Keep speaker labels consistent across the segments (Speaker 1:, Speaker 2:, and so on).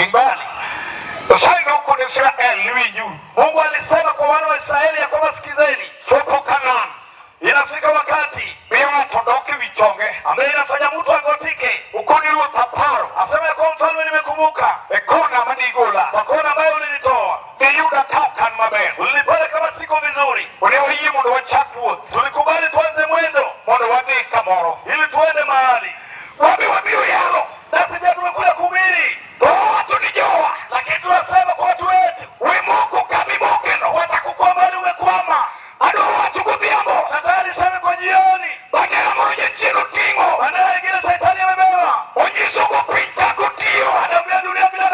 Speaker 1: Ting' bali.
Speaker 2: Nyasaye nokono Israel ni winjuru.
Speaker 1: Mungu alisema kwa wana wa Israeli ya kwamba sikizeni,
Speaker 2: Chopo Kanaan.
Speaker 1: Inafika wakati
Speaker 2: Miyo ng'ato dok e wi chonge.
Speaker 1: Ambaye inafanya mtu agotike,
Speaker 2: Ukoni ruoth aparo.
Speaker 1: Asema ya kuwa mfalme, nimekumbuka
Speaker 2: E kona manigola.
Speaker 1: Kwa kona ambayo ulinitoa,
Speaker 2: Niyuda ka ok an maber.
Speaker 1: Ulinipata kama siko vizuri.
Speaker 2: Ne wayie mondo wachak wuoth.
Speaker 1: Tulikubali tuanze mwendo
Speaker 2: Mondo wadhi kamoro.
Speaker 1: Ili tuende mahali.
Speaker 2: Wabi wabiro yalo.
Speaker 1: Nasi pia tumekuja kuhubiri,
Speaker 2: To wawacho ni jowa.
Speaker 1: Lakini tunasema kwa watu wetu,
Speaker 2: We moko kamimokeno.
Speaker 1: Watakukwama mahali umekwama.
Speaker 2: Adwa wacho godhiambo.
Speaker 1: Nataka niseme kwa jioni,
Speaker 2: Bandera moro jachien oting'o.
Speaker 1: Bendera ingine saitani amebeba,
Speaker 2: Onyisogo piny kaka otiyo.
Speaker 1: Anaambia dunia vile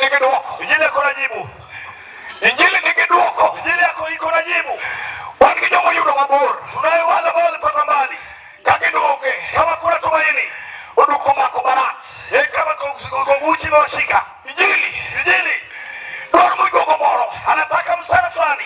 Speaker 2: nigi dwoko.
Speaker 1: Injili yako na jibu.
Speaker 2: Injili nigi dwoko.
Speaker 1: Injili yako iko na jibu.
Speaker 2: Wan gi joma oyudo mabor.
Speaker 1: Tunayo wale ambao walipata mbali.
Speaker 2: Ka gidwoge.
Speaker 1: Kama kuna tumaini,
Speaker 2: Oduko mako marach.
Speaker 1: kama uchi imewashika.
Speaker 2: Injili
Speaker 1: Injili
Speaker 2: dwaro migogo moro.
Speaker 1: anataka msichana fulani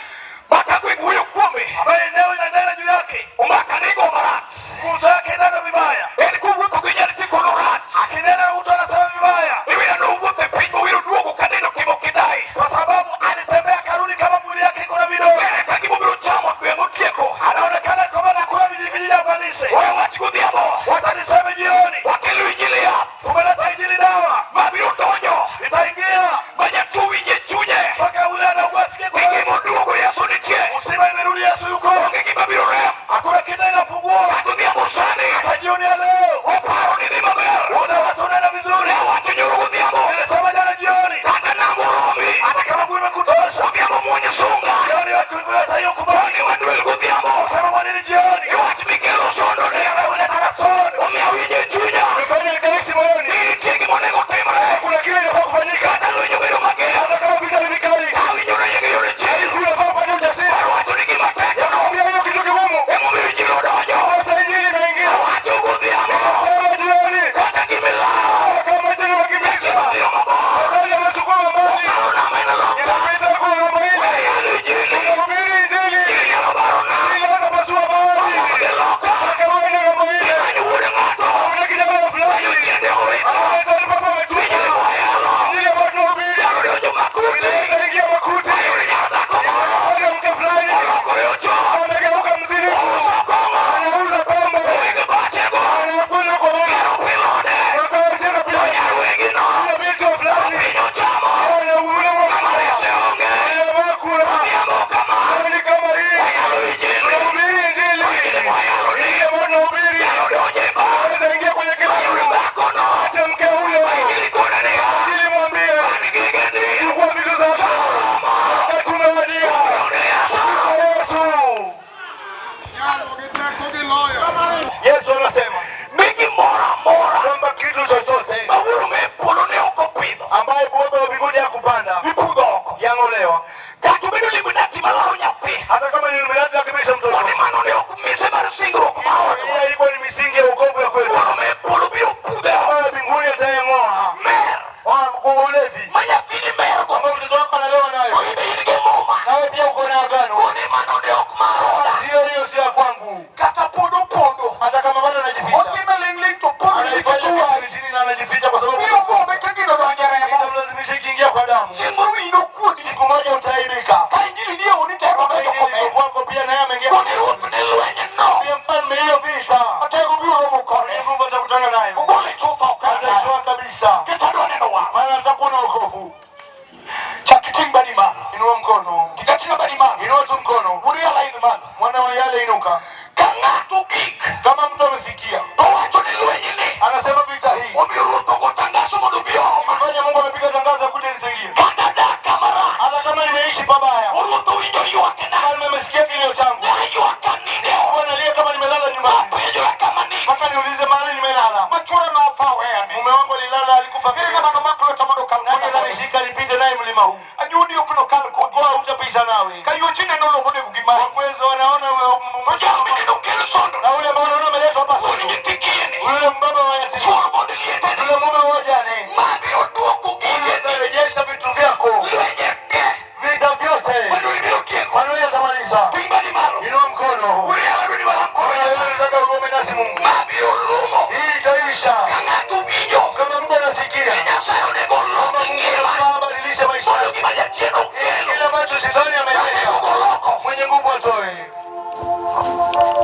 Speaker 2: Ma ka gweng' wuoyo kuome.
Speaker 1: ambaye eneo inanena juu yake,
Speaker 2: Omaka nigo marach.
Speaker 1: nguzo yake inena vibaya,
Speaker 2: En kowuotho gi nyar tikono rach.
Speaker 1: akinena na mtu anasema vibaya,
Speaker 2: Iwira nowuotho e piny mowiro duogo kaneno timo kidai.
Speaker 1: kwa sababu alitembea karudi kama mwili yake iko na vidonda.
Speaker 2: Ere ka gimobiro chamo gweng' otieko.
Speaker 1: Anaonekana kwamba nakula vijiji vya balise.
Speaker 2: We wach godhiambo.
Speaker 1: Watanisema jioni,
Speaker 2: Wakelo injili yath.
Speaker 1: tumeleta injili dawa,
Speaker 2: Mabiro donjo.
Speaker 1: itaingia
Speaker 2: Ma jatuo winje chunye.
Speaker 1: mpaka ule anaugua asikie kwa
Speaker 2: Ni gima oduogo Yesu nitie.
Speaker 1: Uzima imerudi, Yesu yuko,
Speaker 2: Onge gima biro rem.
Speaker 1: hakuna kitu inapungua.
Speaker 2: Kata odhiambo sani.
Speaker 1: Hata jioni ya leo
Speaker 2: Oparo ni dhi maber.
Speaker 1: unaweza unena vizuri.
Speaker 2: Awacho nyoro godhiambo.
Speaker 1: Nilisema jana jioni,
Speaker 2: Kata nam oromi.
Speaker 1: hata kama mguu imekutosha
Speaker 2: Odhiambo muonyo sunga.
Speaker 1: jioni wakiweza hiyo kubali.
Speaker 2: Koni wadwel godhiambo.
Speaker 1: Sema mwanini jioni,
Speaker 2: Iwach mikelo sondo ne.
Speaker 1: unaleta kasoro,
Speaker 2: Omiyo awinjo e chunya.
Speaker 1: nifanye nikahisi moyoni
Speaker 2: Ni nitie gima onego timre.
Speaker 1: kuna kile inafaa kufanyika,
Speaker 2: Kata lweny obedo mager.
Speaker 1: hata kama vita ni vikali,
Speaker 2: Awinjo ni yege chier.
Speaker 1: si unafaa upate ujasiri.
Speaker 2: Awacho ni gima tek no.
Speaker 1: Pia hiyo kitu kigumu,
Speaker 2: Emomiyo injili odonjo.
Speaker 1: sasa injili imeingia.
Speaker 2: Awacho godhiambo.
Speaker 1: Sema jioni,
Speaker 2: Kata gimilawo.
Speaker 1: kama injili imekimbiza,
Speaker 2: Odhiyo mabor.
Speaker 1: shetani amesukuma mbali,
Speaker 2: Kalo nam en loka.
Speaker 1: inapita kwa ng'ambo ile.
Speaker 2: Weyalo injili.
Speaker 1: Tunahubiri injili,
Speaker 2: Injili nyalo baro nam.
Speaker 1: inaweza pasua bahari,
Speaker 2: Odhi loka.
Speaker 1: mpaka uende ng'ambo ile.
Speaker 2: Imany wuod ng'ato.
Speaker 1: Kuna kijana fulani
Speaker 2: Jochiende owito.
Speaker 1: analeta papa ametupa
Speaker 2: Injili mwayalo.
Speaker 1: injili ambayo tunahubiri,
Speaker 2: Nyalo donjo makuti.
Speaker 1: inaweza ingia makuti.
Speaker 2: Ayudo nyar dhako moro.
Speaker 1: Kuna mke fulani
Speaker 2: Olokore ochon.
Speaker 1: amegeuka mzinifu,
Speaker 2: Ouso kong'o.
Speaker 1: anauza pombe,
Speaker 2: Weg bachego.
Speaker 1: anakunywa kwa mara,
Speaker 2: Gero pilode.
Speaker 1: akajenga pia
Speaker 2: Nyar wegino.
Speaker 1: kuna binti wa fulani
Speaker 2: Piny ochamo.
Speaker 1: anaule
Speaker 2: Ng'ama rese onge.
Speaker 1: makula
Speaker 2: Odhiambo kama.
Speaker 1: ni kama hii.
Speaker 2: Wayalo injili.
Speaker 1: Tunahubiri injili,
Speaker 2: Injili mwayalo ni.
Speaker 1: injili ambayo tunahubiri
Speaker 2: Nyalo donjo e bar.
Speaker 1: inaweza ingia kwenye kila
Speaker 2: Ayudo
Speaker 1: mtu,
Speaker 2: dhakono.
Speaker 1: hata mke huyo.
Speaker 2: Injili kone niya.
Speaker 1: Injili mwambie
Speaker 2: An gi geni.
Speaker 1: chukua vitu zako, wakati umewadia. Yesu Yesu anasema
Speaker 2: Ni gimoro amora
Speaker 1: kwamba kitu chochote
Speaker 2: ma wuoro me polo ne ok opidho
Speaker 1: ambaye Baba wa mbinguni hakupanda
Speaker 2: ipudho oko.
Speaker 1: yang'olewa,
Speaker 2: Kata obedo Illuminati malawo nyathi.
Speaker 1: hata kama ni Illuminati akibisha mtoto.
Speaker 2: Koni mano ne ok mise mar singruok ma odwa.
Speaker 1: Hiyo ilikuwa ni misingi ya wokovu ya kwetu.
Speaker 2: Wuoro me polo biro pudhe oko.
Speaker 1: Baba wa mbinguni atayeng'oa
Speaker 2: Mer
Speaker 1: kwa ulevi
Speaker 2: ma nyathini mergo.
Speaker 1: ambao mtoto wako analewa nayo,
Speaker 2: Oibe in gi muma.
Speaker 1: nawe pia uko na agano.
Speaker 2: Koni mano ne ok mar oda.
Speaker 1: Sio hiyo, sio ya kwangu.
Speaker 2: Kata pod opondo.
Speaker 1: Hata kama bado anajificha,
Speaker 2: Otime ling'ling' to pondo
Speaker 1: anaifanya
Speaker 2: nikech tuwa.
Speaker 1: kitu chini na anajificha kwa sababu
Speaker 2: Biro gombe ka gino donjo e remo.
Speaker 1: itamlazimisha ikiingia kwa damu.
Speaker 2: Chieng' moro wiyi nokuodi.
Speaker 1: Siku moja utaaibika.
Speaker 2: Ka injili nie odi to
Speaker 1: Kama
Speaker 2: donjo
Speaker 1: injili
Speaker 2: kober.
Speaker 1: iko kwako pia naye ameingia.
Speaker 2: Koni ruoth ne lwenye no.
Speaker 1: Ndiye mfalme hiyo vita.
Speaker 2: Atego biro romo kode.
Speaker 1: Mungu atakutana naye.
Speaker 2: Ogole chuth oko.
Speaker 1: Ataitoa kabisa.
Speaker 2: Nikech adwa neno wang'.
Speaker 1: Maana atakuwa na wokovu.
Speaker 2: Chak iting' badi malo.
Speaker 1: Inua mkono.
Speaker 2: Ting ating'a badi malo.
Speaker 1: Inua tu mkono.
Speaker 2: Wuod yala in malo.
Speaker 1: Mwana wa yale inuka.
Speaker 2: Ka ng'ato gik
Speaker 1: Kama mtu amefikia,
Speaker 2: to wacho ni lweny ni
Speaker 1: anasema vita hii.
Speaker 2: omiyo ruoth ogo tangazo mondo obi ooma.
Speaker 1: Fanya Mungu amepiga tangazo kuja nisaidie.
Speaker 2: Kata dak kama rach.
Speaker 1: Hata kama nimeishi pabaya.
Speaker 2: Ruoth owinjo ywakna.
Speaker 1: Mfalme amesikia kilio changu.
Speaker 2: Ne aywak kanindo e ot.
Speaker 1: Huwa nalia kama nimelala nyumbani.
Speaker 2: Apenjora kama nindo.
Speaker 1: Mpaka niulize mahali nimelala.
Speaker 2: Ma chuora notho weya ni.
Speaker 1: Mume wangu alilala alikufa.
Speaker 2: Ere kama nomako lweta mondo okal
Speaker 1: Nani
Speaker 2: koda.
Speaker 1: ananishika nipite naye mlima huu?
Speaker 2: Anyuondi ok nokal kodi.
Speaker 1: Kwa hutapita nawe.
Speaker 2: Ka yuochi neno lomo onego gimaki.
Speaker 1: Wakwezo wanaona
Speaker 2: To jal mineno kel sondo.
Speaker 1: na ule ambao wanaona ameletwa hapa
Speaker 2: Wuon
Speaker 1: sasa.
Speaker 2: nyithi kiye ni.
Speaker 1: Yule mbaba wa yatima.
Speaker 2: Chuor mondo liete ni.
Speaker 1: Yule mume wa wajane.
Speaker 2: Ma biro duoko gigeni.
Speaker 1: Utarejesha vitu vyako.
Speaker 2: Lwenye te.
Speaker 1: Vita vyote.
Speaker 2: Mano ibiro tieko.
Speaker 1: Manuel atamaliza.
Speaker 2: Ting' badi malo.
Speaker 1: Inua mkono.
Speaker 2: Wuod yala dwani walam koro
Speaker 1: Bwana
Speaker 2: Nyasaye.
Speaker 1: wewe nataka uombe nasi Mungu.
Speaker 2: Ma biro rumo.
Speaker 1: Hii itaisha.
Speaker 2: Ka ng'ato winjo.
Speaker 1: Kama mtu anasikia.
Speaker 2: Ni Nyasaye onego olok
Speaker 1: Kama Mungu
Speaker 2: ngima.
Speaker 1: anafaa abadilishe maisha.
Speaker 2: Mondo gima jachien okelo.
Speaker 1: Kile ambacho shetani ameleta.
Speaker 2: Onego oloko.
Speaker 1: Mwenye nguvu atoe.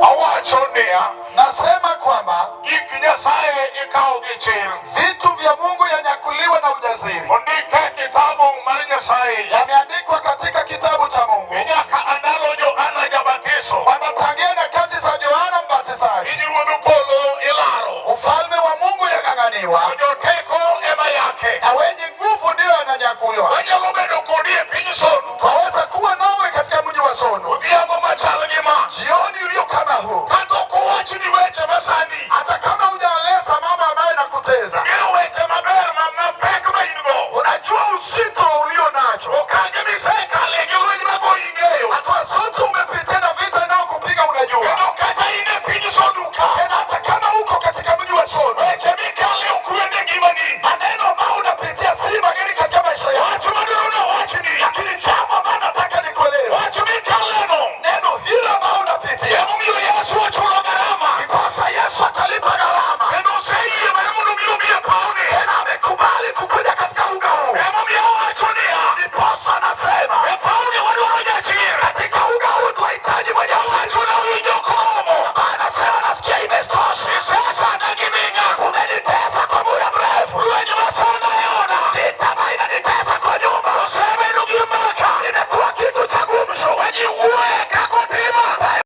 Speaker 2: Awacho niya,
Speaker 3: Nasema kwamba
Speaker 2: gik Nyasaye ikawo gi chir.
Speaker 3: vitu vya Mungu yanyakuliwa na ujasiri,
Speaker 2: Ondike e kitabu mar Nyasaye.
Speaker 3: yameandikwa katika kitabu cha Mungu
Speaker 2: Ni nyaka andalo Johana Jabatiso.
Speaker 3: kwamba tangia nyakati za Yohana Mbatizaji
Speaker 2: Pinyruodh polo ilaro.
Speaker 3: ufalme wa Mungu yang'ang'aniwa,
Speaker 2: To joteko ema yake.
Speaker 3: na wenye nguvu ndiyo yananyakuliwa.
Speaker 2: Wanyalo bedo kodi e piny Sonu.
Speaker 3: Twaweza kuwa nawe katika mji wa Sonu
Speaker 2: Odhiambo machal gi ma.
Speaker 3: jioni ulio kama huu,
Speaker 2: Kata ok owachni weche masani.